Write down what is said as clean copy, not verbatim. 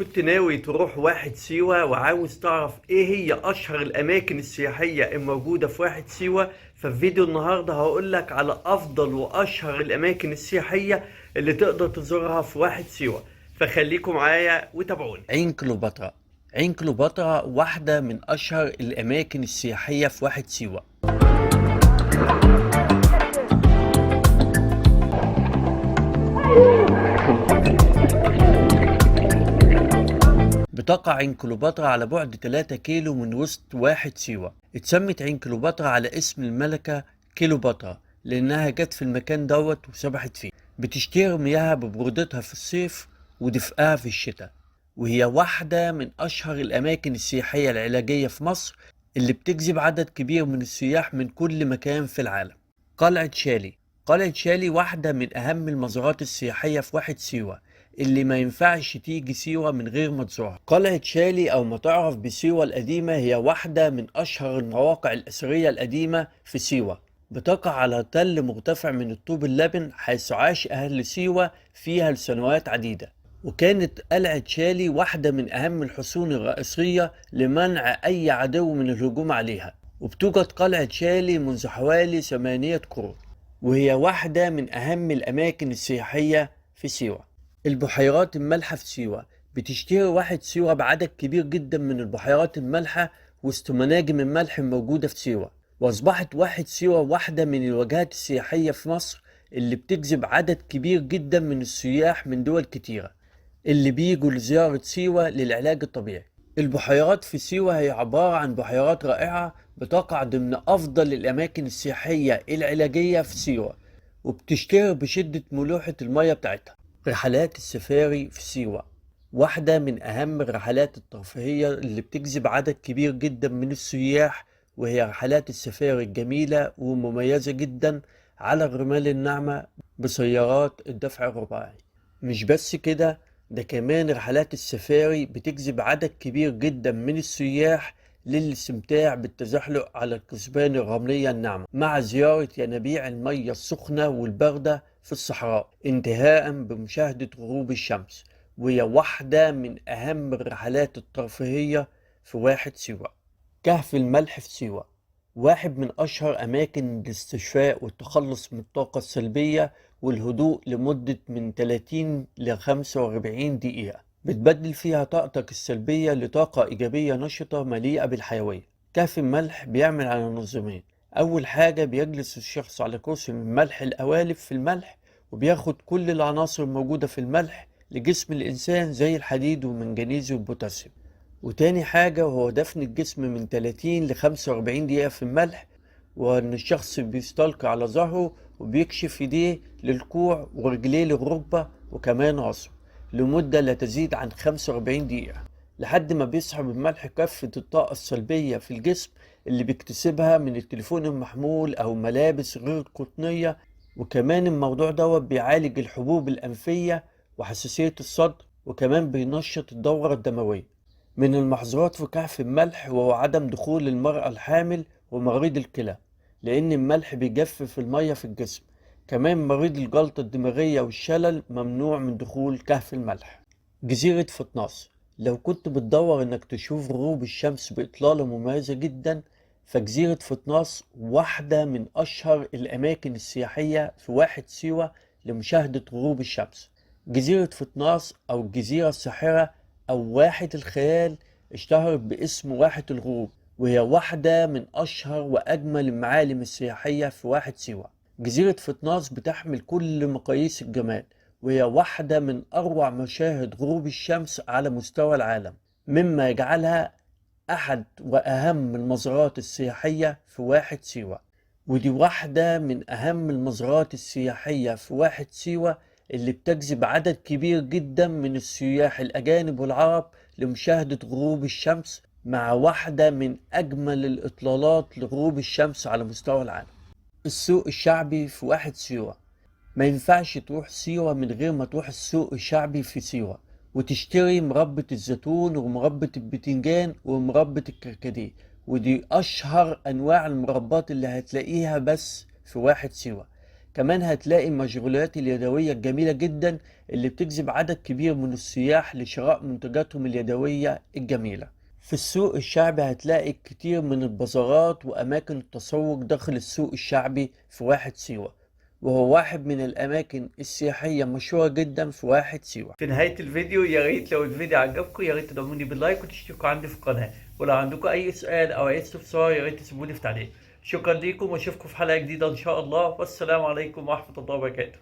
كنت ناوي تروح واحد سيوة وعاوز تعرف ايه هي اشهر الاماكن السياحية الموجودة في واحد سيوة، ففي فيديو النهاردة هقولك على افضل واشهر الاماكن السياحية اللي تقدر تزورها في واحد سيوة، فخليكم معايا وتابعوني. عين كليوباترا. عين كليوباترا واحدة من اشهر الاماكن السياحية في واحد سيوة. بتقع عين كليوباترا على بعد 3 كيلو من وسط واحد سيوة. اتسمت عين كليوباترا على اسم الملكة كليوباترا لأنها جت في المكان دوت وسبحت فيه. بتشتهر مياها ببرودتها في الصيف ودفئها في الشتاء، وهي واحدة من أشهر الأماكن السياحية العلاجية في مصر اللي بتجذب عدد كبير من السياح من كل مكان في العالم. قلعة شالي. قلعة شالي واحدة من أهم المزارات السياحية في واحد سيوة اللي ما ينفعش تيجي سيوة من غير ما تزورها. قلعة شالي أو ما تعرف بسيوة القديمة هي واحدة من أشهر المواقع الأثرية القديمة في سيوة. بتقع على تل مرتفع من الطوب اللبن حيث عاش أهل سيوة فيها لسنوات عديدة، وكانت قلعة شالي واحدة من أهم الحصون الرئيسية لمنع أي عدو من الهجوم عليها. وبتوجد قلعة شالي منذ حوالي 8 قرون، وهي واحدة من أهم الأماكن السياحية في سيوة. البحيرات المالحة في سيوة. بتشتهر واحد سيوة بعدد كبير جدا من البحيرات المالحة وسط مناجم الملح الموجودة في سيوة، وأصبحت واحد سيوة واحدة من الوجهات السياحية في مصر اللي بتجذب عدد كبير جدا من السياح من دول كتيرة اللي بيجوا لزيارة سيوة للعلاج الطبيعي. البحيرات في سيوة هي عبارة عن بحيرات رائعة بتقع ضمن أفضل الأماكن السياحية العلاجية في سيوة، وبتشتهر بشدة ملوحة المية بتاعتها. رحلات السفاري في سيوة واحدة من أهم الرحلات الترفيهية اللي بتجذب عدد كبير جدا من السياح، وهي رحلات السفاري الجميلة ومميزة جدا على الرمال الناعمة بسيارات الدفع الرباعي. مش بس كده، ده كمان رحلات السفاري بتجذب عدد كبير جدا من السياح للاستمتاع بالتزحلق على الكثبان الرملية الناعمة مع زيارة ينابيع المية السخنة والباردة في الصحراء، انتهاء بمشاهدة غروب الشمس، وهي واحدة من أهم الرحلات الترفيهية في واحد سيوة. كهف الملح في سيوة واحد من أشهر أماكن الاستشفاء والتخلص من الطاقة السلبية والهدوء لمدة من 30 ل 45 دقيقة، بتبدل فيها طاقتك السلبية لطاقة إيجابية نشطة مليئة بالحيوية. كهف الملح بيعمل على نظامين. أول حاجة بيجلس الشخص على كرسي من ملح القوالب في الملح، وبياخد كل العناصر الموجودة في الملح لجسم الإنسان زي الحديد والمنجنيز والبوتاسيوم. وتاني حاجة وهو دفن الجسم من 30 ل 45 دقيقة في الملح، وإن الشخص بيستلقي على ظهره وبيكشف إيديه للكوع ورجليه للركبة وكمان راسه لمدة لا تزيد عن 45 دقيقة، لحد ما بيسحب الملح كافة الطاقة السلبية في الجسم اللي بيكتسبها من التليفون المحمول أو ملابس غير قطنية. وكمان الموضوع دوت بيعالج الحبوب الأنفية وحساسية الصدر، وكمان بينشط الدورة الدموية. من المحظورات في كهف الملح وهو عدم دخول المرأة الحامل ومريض الكلى، لأن الملح بيجفف المية في الجسم. كمان مريض الجلطة الدماغية والشلل ممنوع من دخول كهف الملح. جزيرة فطناس. لو كنت بتدور انك تشوف غروب الشمس بإطلالة مميزة جدا، فجزيرة فطناس واحدة من أشهر الأماكن السياحية في واحد سيوة لمشاهدة غروب الشمس. جزيرة فطناس أو الجزيرة الساحرة أو واحة الخيال اشتهرت باسم واحة الغروب، وهي واحدة من أشهر وأجمل المعالم السياحية في واحد سيوة. جزيرة فطناس بتحمل كل مقاييس الجمال، وهي واحدة من أروع مشاهد غروب الشمس على مستوى العالم، مما يجعلها أحد وأهم المزارات السياحية في واحد سيوة. ودي واحدة من أهم المزارات السياحية في واحد سيوة اللي بتجذب عدد كبير جدا من السياح الأجانب والعرب لمشاهدة غروب الشمس، مع واحدة من أجمل الإطلالات لغروب الشمس على مستوى العالم. السوق الشعبي في واحد سيوة. ما ينفعش تروح سيوة من غير ما تروح السوق الشعبي في سيوة وتشتري مربة الزيتون ومربة البتنجان ومربة الكركديه، ودي أشهر أنواع المربات اللي هتلاقيها بس في واحد سيوة. كمان هتلاقي المشغولات اليدوية الجميلة جدا اللي بتجذب عدد كبير من السياح لشراء منتجاتهم اليدوية الجميلة. في السوق الشعبي هتلاقي كتير من البازارات وأماكن التسوق داخل السوق الشعبي في واحة سيوة، وهو واحد من الأماكن السياحية المشهورة جدا في واحة سيوة. في نهاية الفيديو يا ريت لو الفيديو عجبكم يا ريت تدعموني بال like وتشتركوا عندي في القناة، ولو عندكم أي سؤال أو أي استفسار يا ريت تسيبولي في تعليق. شكرا لكم واشوفكم في حلقة جديدة إن شاء الله، والسلام عليكم ورحمة الله وبركاته.